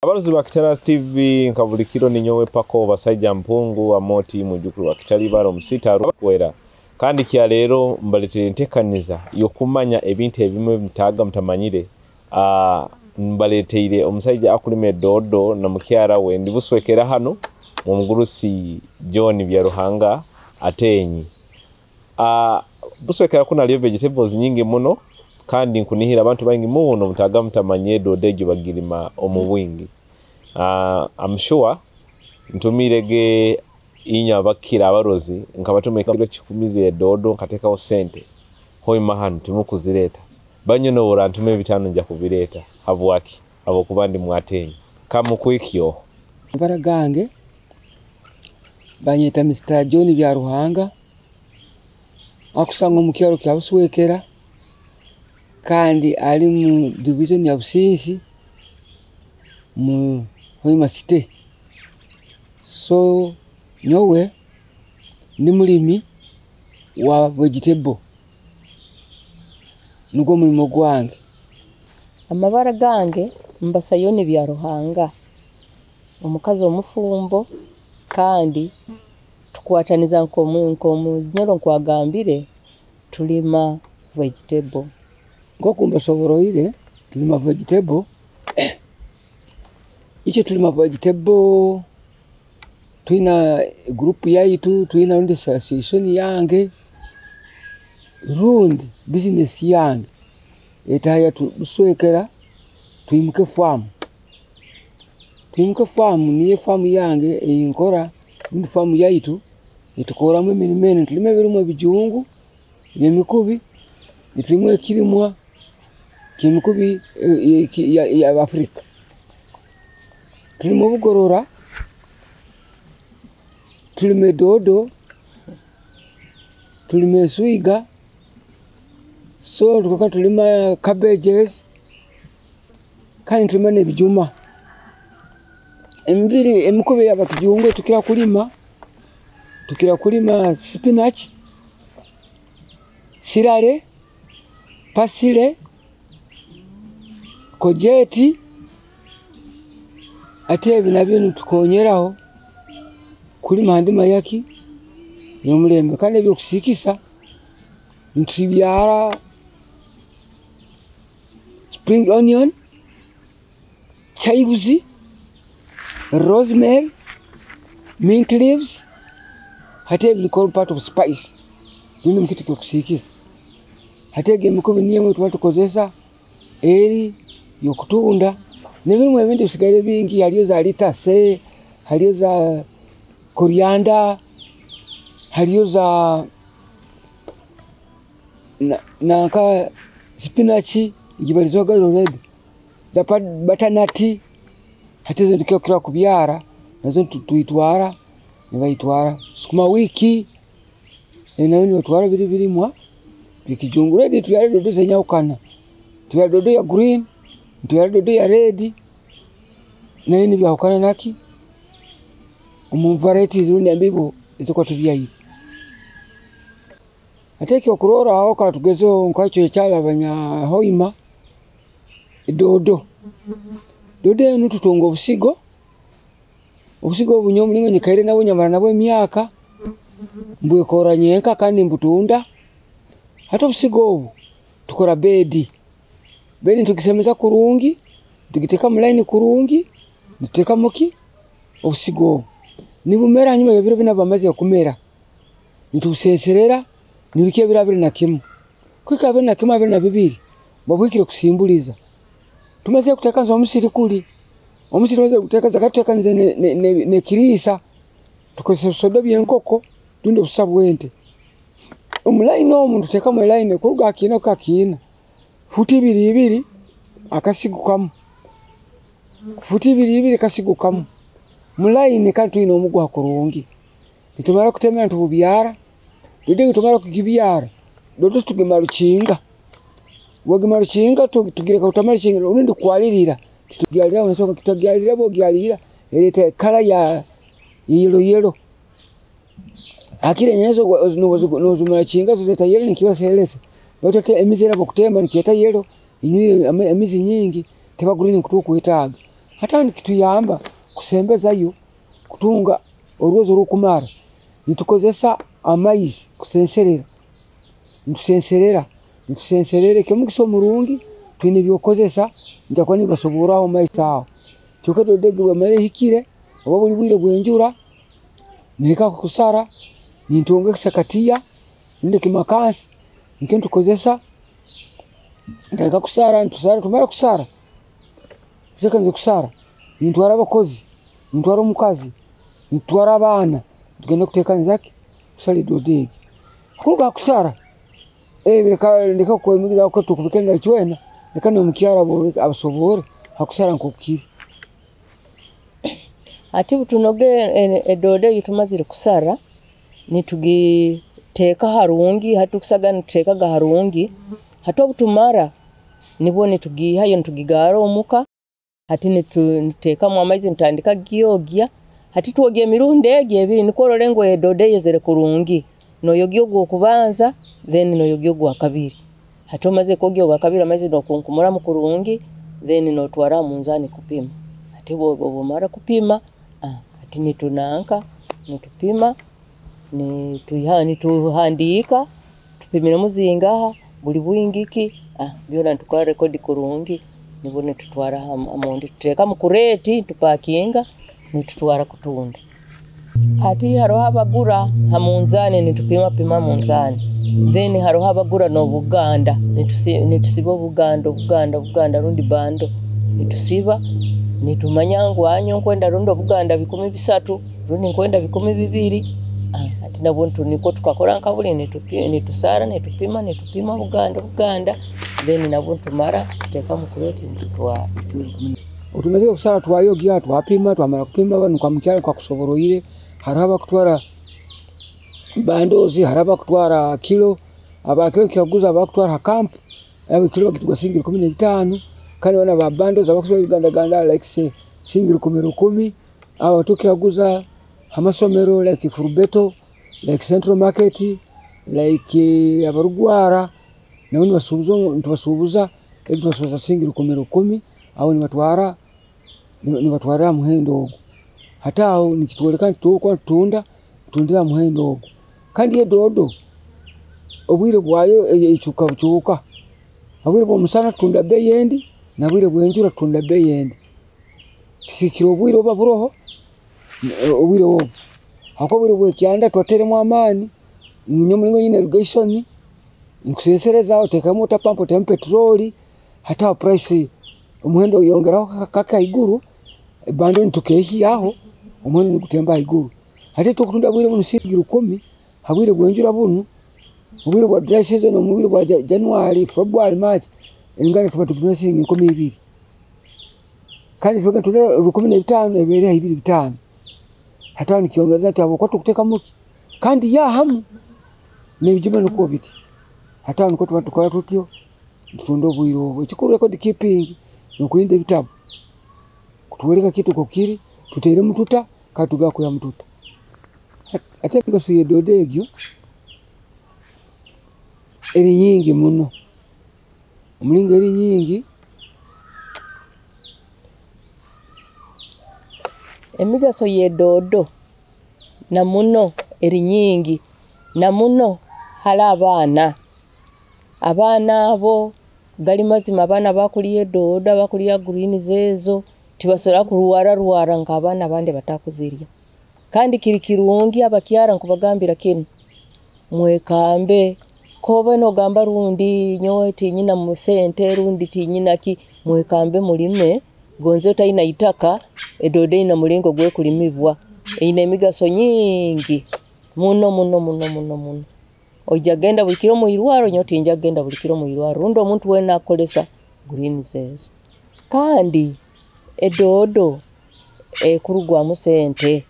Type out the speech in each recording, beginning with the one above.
Abarozi ba Kitara TV, nka buli kiro ninyowe Pako Basaija Mpungu Amoti, mwijukuru wa Kitalibara omusita kwera. Kandi kya leero mbaletera entekaniza y'okumanya ebintu ebimu mutaga mutamanyire. Mbaleteire omusaija akulima edodo na mukyara we, ndi Buswekera hano omugurusi John Byaruhanga Atenyi. Buswekera kuna aliyo vegetables nyingi muno, kandi nkunihira abantu baingi muno mutaga mutamanye edodo egyo bagirima omu bwingi. I'm sure ntumirege inywe abakira abarozi nkabatuma kilo 10 z'edodo, nkatekaho sente hoima hano timukuzireta banyo nobora ntume 5 nja kubireta. Habwaki? Habwokuba ndi Mwatenyi kamukwikyo. Amabara gange banyeta Mr John Byaruhanga, akusanga omu kyaro kya Buswekera, kandi ali mu division ya Businsi mu Hoima City. So nyowe ndi mulimi wa vegetable, nugwo mulimo gwange. Amabara gange Mbasayoni Byaruhanga, omukazi omufumbo, kandi tukwataniza nkomunyoro nkwagambire tulima vegetable. Nkoku mbasoboroire tulima vegetable, icho tulima vegetable, twina group yaitu, twina rundi association yange, rundi business yange etaya Buswekera. Twimuke farm, twimuke farm niyo farm yange einkora, rundi farm yaitu etukoramu emirimo enu. Tulima ebirimwa ebijungu ebyemikubi, nitulimu ekirimwa kyemikubi ya Afrika, tulima obugorora, tulima edodo, tulima eswiga, so tukaka tulima cabbages, kandi tulima n'ebijuma. Emibiri emikubi y'abakijungu tukira kulima, tukira kulima spinach, sirale, pasile, kojeti, ate ebi nabyo nitukonyeraho kulima handima yaki y'omulembe. Kandi ebyokusikisa nitubyara spring onion, chives, rosemary, mint leaves, hati ebi ni part of spice, bino mukitu kyokusikisa. Hati egi emikubi niyo tuba tukozesa eri yokutunda, n'ebirimu ebindi bisigaire bingi. Hariyo za lettuce, hariyo za coriander, hariyo za nanka spinach gibalizoga already, za butternut, hati ezo tukira kubyara nazo tuitwara, nibaitwara sukuma wiki nayo nibatwara biri birimwa bikijungu. Ready tubyara dodo zenyahukana, tubyara dodo ya green, tubyara dodo ya red, nayo nibyahukana naki omu varieties rundi embibo ezokwa tubyaire. Ate ekyokurorraho katugezeho nkakyo ekyaro abanya Hoima, edodo. Dodo enu tutunga obusigo, obusigo obu nyowe omulingo nyikaire nabwo nyamara nabwo emyaka, mbwekora nyenka kandi mbutunda. Hati obusigo obu tukora bedi, bedi nitugisemeza kurungi, tugiteeka mu line kurungi, nituteekamu ki obusigo obu nibumera. Hanyuma y'ebiro bina bamaze kumera, nitubuseserera nibikya ebiro 21. Kwika 21, 22, babuhikire kusimbuliza. Tumaze kuteekaniza omusiri kuli, omusiri tumaze kuteekaniza, katuteekanize nekiriisa, tukozesa obusodo by'enkoko rundi obusa bw'ente. Omu line omu nituteekamu eline kuruga aha kiina kuhika aha kiina, futi ibiri ibiri akasigo kamu, futi ibiri ibiri akasigo kamu mu line, kandi twine omuguha kurungi. Nitumara kutemera nitububyara dodo egi, tumara kugibyara dodo tugima rukinga, bwogima rukinga tugireka kutamara kinga rundi kwalirira, titugyalira ensonga kutagyalira, bwogyalira ereta kala ya yellow yellow. Hakiri enyezo nozimara kinga zireta yellow nikiba serese, baitu ate emizi era bwokutemba nikiyeta yellow, inywire emizi nyingi teba green nkutukwetaaga. Hata nikituyamba kusembezayo kutunga orwozo orukumara. Nitukozesa amaizi kusenserera, nitusenserera, nitusenserera. Ekyomugisa omurungi twine ebyokukozesa nitakuba nibasoboraho mumaiso aho. Kyonka edodo egi bwemara ehikire oba buli bwire bwenjura, nihika kusara, nintunga ekisakatiya rundi ekimakansi nikyo ntukozesa, ntandika kusara, nitusara, tumara kusara, tutekanize kusara, nintwara abakozi, nintwara omukazi, nitutwara abaana, tugenda kutekaniza ki, kusara edodo egi. Kuruga ha kusara, leka ndeke kwemigiza tukubikenda icwena, leka n'omukyara abasobore ha kusara nk'oku kiri. Hati butunoga edodo ei tumazire kusara, nitugiteeka harungi, hati tukusaga nituteekaga harungi, hati obutumara nibwo nitugiihayo nitugigaara omuka, hati nituteekamu amaizi nitutandika kugyogya, hati twogya emirundi egi ebiri nikwo orole ngu edodo eyezere kurungi. Noyogya ogw'okubanza then noyogya ogwakabiri. Hati omazire kwogya ogwakabiri amaizi nokunkumuramu kurungi then notwara ha munzaani kupima. Hati obu omara kupima, hati nitunanka, nitupima, nituhandiika tupimiremu zingaha, buli bwingi ki, byona nitukora record kurungi nibwo nitutwara ha mundi, tuteeka mu kureeti tupakinga nitutwara kutunda. Hati haroho abagura ha munzaani nitupima pima munzaani, then haroho abagura n'obuganda, nitusiba obuganda obuganda obuganda rundi bando, nitusiba nitumanya ngu nyowe nkwenda rundi obuganda 3,000 rundi nkwenda 2,000, hati nabwo nikwo tukakora nka buli nitusara nitupima nitupima obuganda obuganda, then nabwo nitumara tuteeka mu kureeti nitutwara. Otumazire kusara twayogya, twapima, twamara kupima banu kwa mukyara kwakusoboroire, hariho abakutwara bandozi, hariho abakutwara kilo, aba kilo nkiraguza abakutwara ha kampu, abo kilo bakitugura siringi 15, kandi banu aba bandozi abakusiba ebigandaganda like say siringi 10,000 10,000, abo tukiraguza hamasomero like Furubeto, like Central Market, like abarugwara, nabo nitubasuubuza, ebi tubasuubuza siringi 10,000 10,000, aho nibatwara ha muhendo ogu. Hati aho nikitwoleka nti tukuba nitutunda, tutundira ha muhendo ogu. Kandi edodo obwire bwayo ecukacuka, obwire bw'omusana tutunda bei endi, nabwire bw'enjura tutunda bei endi. Kisigikira obwire obuba buroho, obwire obu. Habwokuba obwire bw'ekyanda tubateremu amaani, nyowe omulingo nyine irrigation, nkusensereza oteekamu water pump, oteekamu petroli, hati aho price omuhendo oyongeraho kake haiguru, bando nitukehyaho, omuhendo nigutemba haiguru. Hati tukutunda bwire bunu siringi 10,000, ha bwire bw'enjura bunu, obwire bwa dry season, omu bwire bwa January, February, March, engano tuba tukutunda siringi 2,000. Kandi tubaga nitutunda 1,500 eba eri ha 2,500. Hati aho nikyongereza nti habwokuba tukuteekamu ki, kandi ya hamu n'ebijuma nikwo biti. Hati aho nikwo tuba nitukora tutyo, nitutunda obwire obu. Ekikuru record keeping n'okulinda ebitabu, kutwoleka kitu nk'oku kiri, tuteeremu tuta kandi tugenda kwihamu tuta. Hati emigaso y'edodo egyo eri nyingi muno, omulingo eri nyingi. Emigaso y'edodo na muno eri nyingi, na muno hali abaana. Abaana abo gali mazima abaana abakulya edodo, abakulya greens ezo, tibasobora kurwara rwara nk'abaana abandi abatakuzirya. Kandi kiri kirungi abakyara nkubagambira kinu, mwekambe, koba nogamba rundi nyowe tinyina sente rundi tinyina ki, mwekambe mulime, gonze otaina itaka, edodo eine omulingo gw'ekulimibwa, eine emigaso nyingi muno muno muno muno muno. Oija kugenda buli kiro mwirwaro, nyowe tinjya kugenda buli kiro mwirwaro, rundi omuntu weena akukozesa greens ezo. Kandi edodo ekurugwamu sente,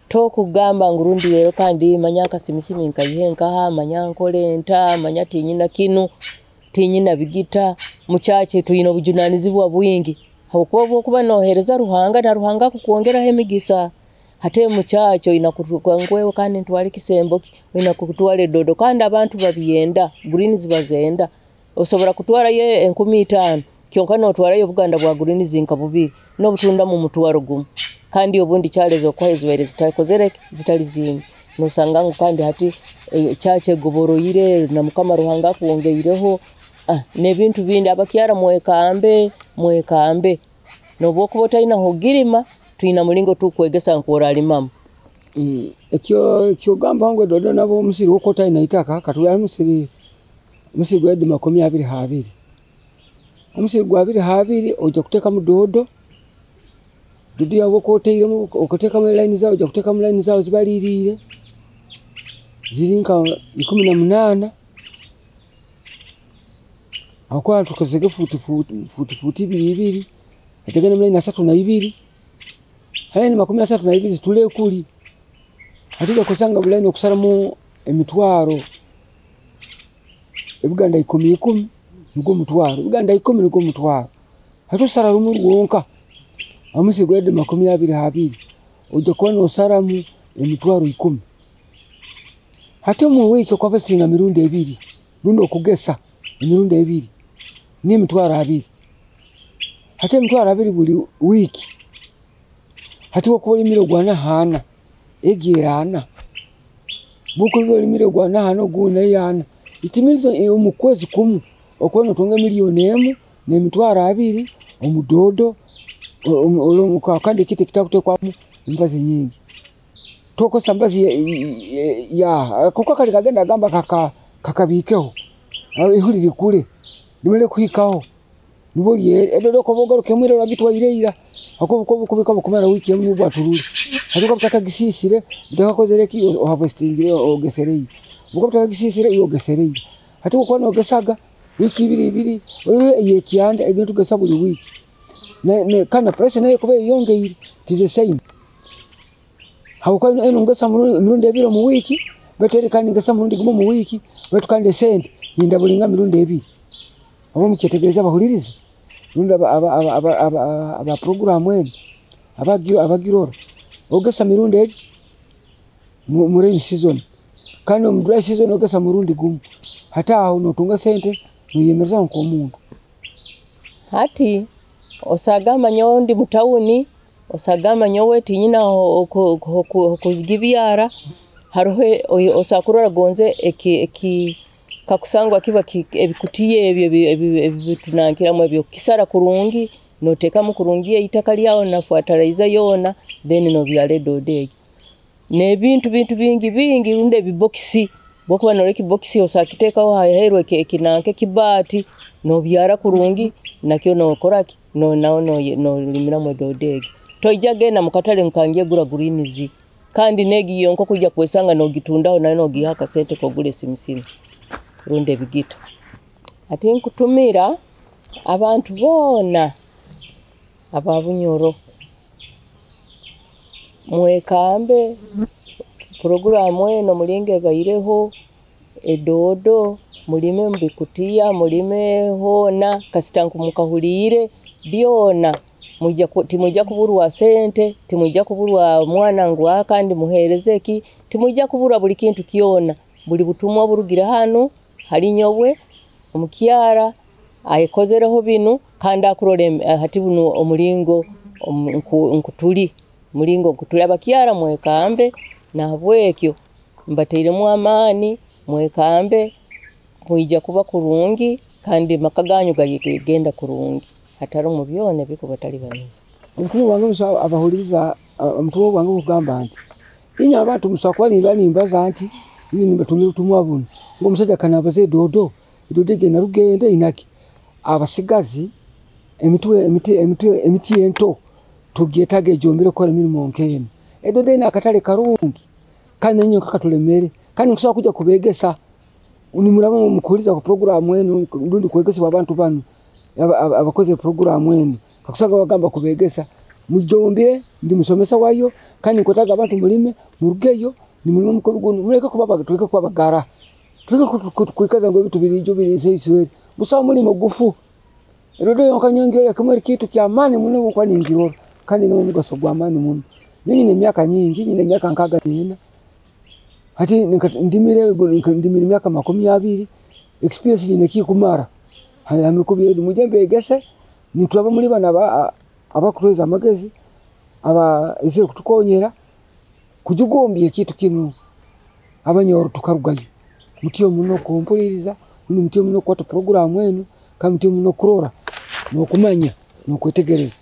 tokugamba ngu rundi leero kandi manya akasimisimi nkaihe nkaha, manya nkole nta, manya tinyina kinu, tinyina bigita, mukyaki twine obujunanizibwa bwingi. Habwokuba obu okuba noheereza Ruhanga na Ruhanga akukwongeraho emigisa. Hati mukyaki oina ngwewe kandi ntwara ekisembo ki, oina kutwara edodo kandi abantu babyenda, greens bazenda. Osobora kutwarayo 5,000 Kyonka notwarayo obuganda bwa greens nka bubiri n'obutundamu omutwaro gumu, kandi obundi kyalezo okuha ezibaire zitakozere zitali zingi. Nosanga ngu kandi hati church egoboroire na Mukama Ruhanga akwongeireho n'ebintu bindi. Abakyara mwekambe, mwekambe, n'obwokuba otaina hogirima twina mulingo tukwegesa nkoralimamu. Ekyo ogamba ngu edodo nabo omusiri wokuba otaina itaka, katubale omusiri gwa edi 22. Omusiri gwa 22 ojja kuteekamu dodo, dodo yawe obu otairemu okateekamu line zawe, ojja kuteekamu line zawe zibaliriire ziri nka 18, habwokuba tukozesege futi ibiri ibiri, otege line 32, line 32 zitule kuli. Hati ojja kusanga buli line okusaramu emitwaro ebiganda ikumi ikumi nugwo mutwaro, ebiganda 10 nugwo mutwaro. Hati osara rumu rwonka omusiri gwa edi 22, ojja kuba nosaramu emitwaro 10. Hati omu wiiki okuharvestinga emirundi ebiri, rundi okugesa emirundi ebiri, n'emitwaro 2. Hati emitwaro 2 buli wiiki, hati obu okuba olimire ogwa nahaana, egi eraana, obu okuba olimire ogwa nahaana ogundi nayo ana, it means omu kwezi kumu okuba notunga 1 200,000 omu dodo, kandi ekintu ekitakutekwamu emibazi nyingi. Tokozesa mibazi kuko kali kagenda agamba kakabikeho, ihuli likure, limale kuhikaho, nubwo lyere. Edodo okuba ogarukemu oragitwaire ira, habwokuba obukubika bukumara wiiki emu nubwo bwaturure. Hati obu otakagisiisire, otakakozire ki, oharvestingire ogesereyo. Obu otakagisisire iwe ogesereyo. Hati obu okuba nogesaga wiiki ibiri ibiri, eyekyanda egi tugesa buli wiiki. Kandi na price nayo ekuba eyeyongeire, it is the same. Habwokuba enu ngesa emirundi ebiri omu wiiki, baitu eri kandi ngesa murundi gumu omu wiiki, baitu kandi esente nindabulinga emirundi ebiri. Oba mukyetegereza abahuliriza, rundi aba puroguramu enu, abagirora, ogesa mirundi egi mu rain season, kandi omu dry season ogesa murundi gumu. Hati aho notunga sente noyemerezaho nk'omuntu. Hati osagamba nyowe ndi mu tawuni, osagamba nyowe tinyina okugibyara, haroho osakurora gonze eki kakusangwa kiba ebikutiya ebyo ebitunankiramu ebyo kisara kurungi, notekamu kurungi eitaka lyawe na fertilizer yoona, then nobyara edodo egi. N'ebintu bintu bingi bingi rundi ebibokisi, bwokuba norora ekibokisi osakitekaho aheeru ekinanka ekibaati, nobyara kurungi nakyo nokoraki, nawe nolimiramu edodo egi. Toija genda mukatale nkange gura greens, kandi negi yonka kujja kwesanga nogitundaho nayo nogiha akasente kogura esimisimi rundi ebigita. Ati nkutumira abantu boona aba Bunyoro mwekambe puroguramu eno mulinga ebaireho edodo, mulime mubikutiya, mulime hoona, kasita mukahuriire byona timwija kuburwa sente, timwija kuburwa mwana ngu kandi muhereze ki, timwija kuburwa buli kintu kyona. Buli butumwa burugire hanu hali nyowe omukyara ayekozereho binu kandi akurora hati buno omulingo nkutuli, mulingo nkutuli. Abakyara mwekambe, nahabwekyo mbateiremu amaani, mwekambe, mwija kuba kurungi kandi maka ganyu gagenda kurungi, hatarumu byona ebikubatalibaniza. Omutumwa wange abahuliriza, omutumwa wange kugamba nti inywe abantu musobola kuba nimbaza nti nimbatumira obutumwa buno ngu omusaija kanabaza edodo, edodo egenda rugende inaki. Abasigazi emiti ento tugyetaga ejombere kukora emirimo nk'enu. Edodo eine akatale karungi kandi nainywe katulemere, kandi nkusobola kujja kubegesa nimuraba mukuhuliza ku puroguramu enu rundi kwegesebwa abantu banu abakoze puroguramu enu, kakusanga bagamba kubegesa mujombere, ndi musomesa wayo kandi nkwetaga abantu mulime murugeyo nimulima omukono gunu, muleke kuba tuleke kuba bagara, tuleke kwikaza ngu ebintu birijo biri nseisweri, busaho mulimo gufu. Edodo yonka nyowe kimu kintu ky'amaani muno nkuba ningirora kandi n'omugaso gw'amaani muno. Nyine emyaka nyingi, nyine emyaka 64, hati ndimire emyaka 20, experience nyine ekikumara. Mujye mbegese Nitwaba muli bano abakutuheza amagezi, abaizire kutukonyera kujugumbya ekintu kinu, Abanyoro tukarugayo. Mutyo muno kumpuliriza, rundi mutyo muno kukwata puroguramu enu, kandi mutyo muno kurora n'okumanya n'okwetegereza.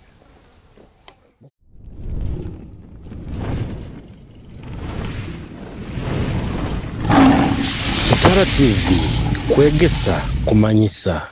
Kitara TV kwegesa kumanyisa.